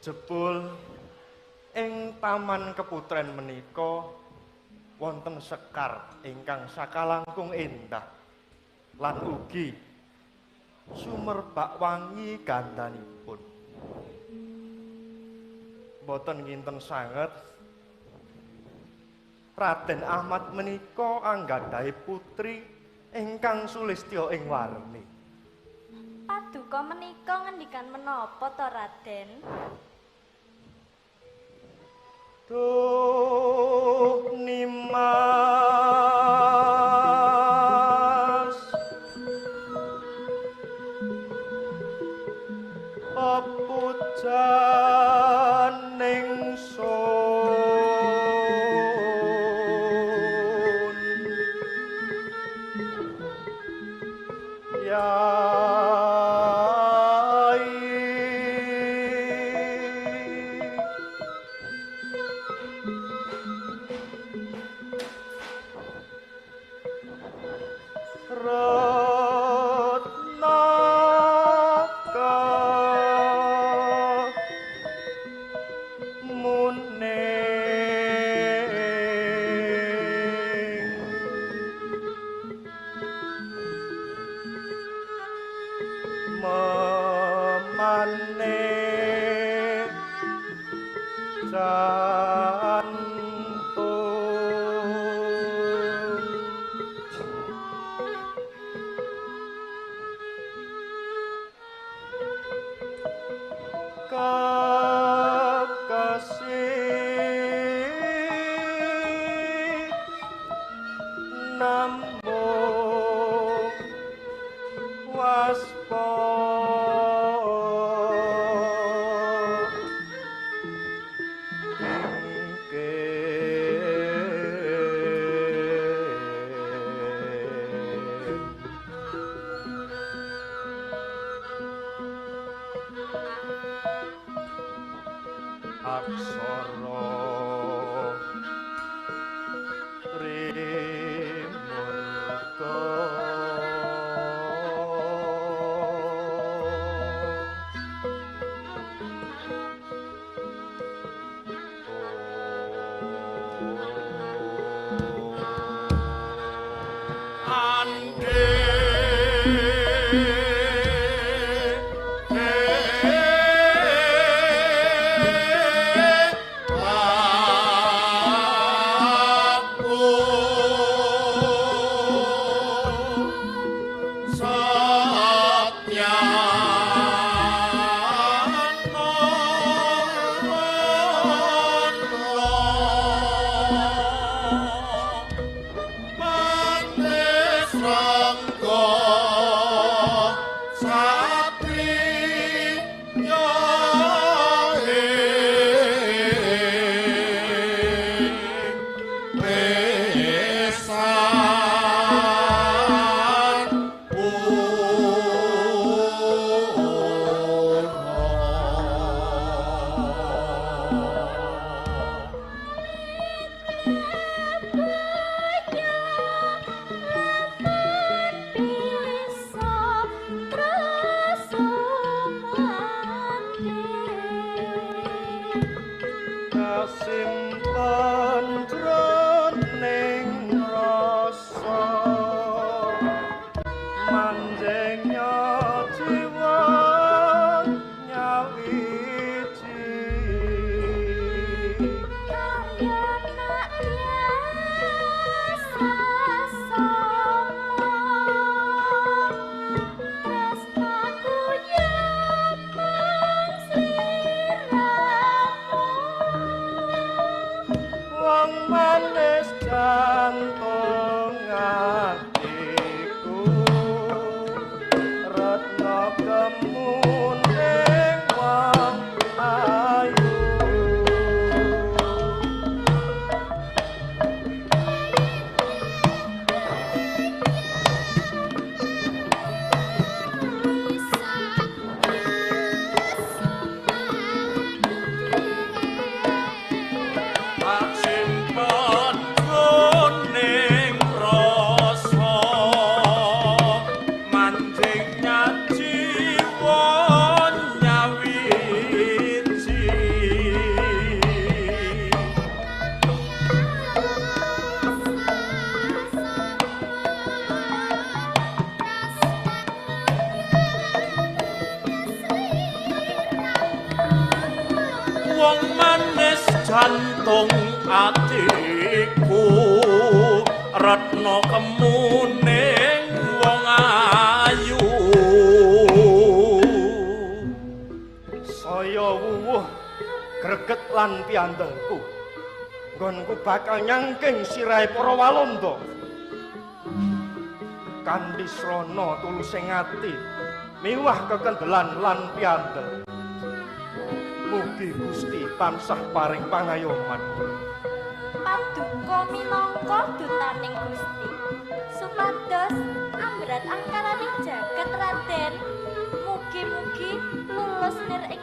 Jebul ing Taman Keputren menika wonten sekar ingkang sakalangkung endah lan ugi sumerbak wangi gandhanipun. Boten nginten sanget Raden Ahmad menika anggadhahi putri ingkang sulistya ing warni. Paduka menika ngendikan menapa to, Raden? Duh Nimas, pepujaning sun yai Bisa terus. Wong manis jantung atiku, retna kemuning wong ayu. Saya wuwuh greget lan piandelku. Nggonku bakal nyangking sirahe para Walanda. Kanthi srana tulusing ati miwah kekendelan lan piandel. Mugi Gusti tansah paring pangayoman. Paduka minangka dutaning Gusti, supados amrat angkaraning jagat Raden mugi-mugi lulus nir ing.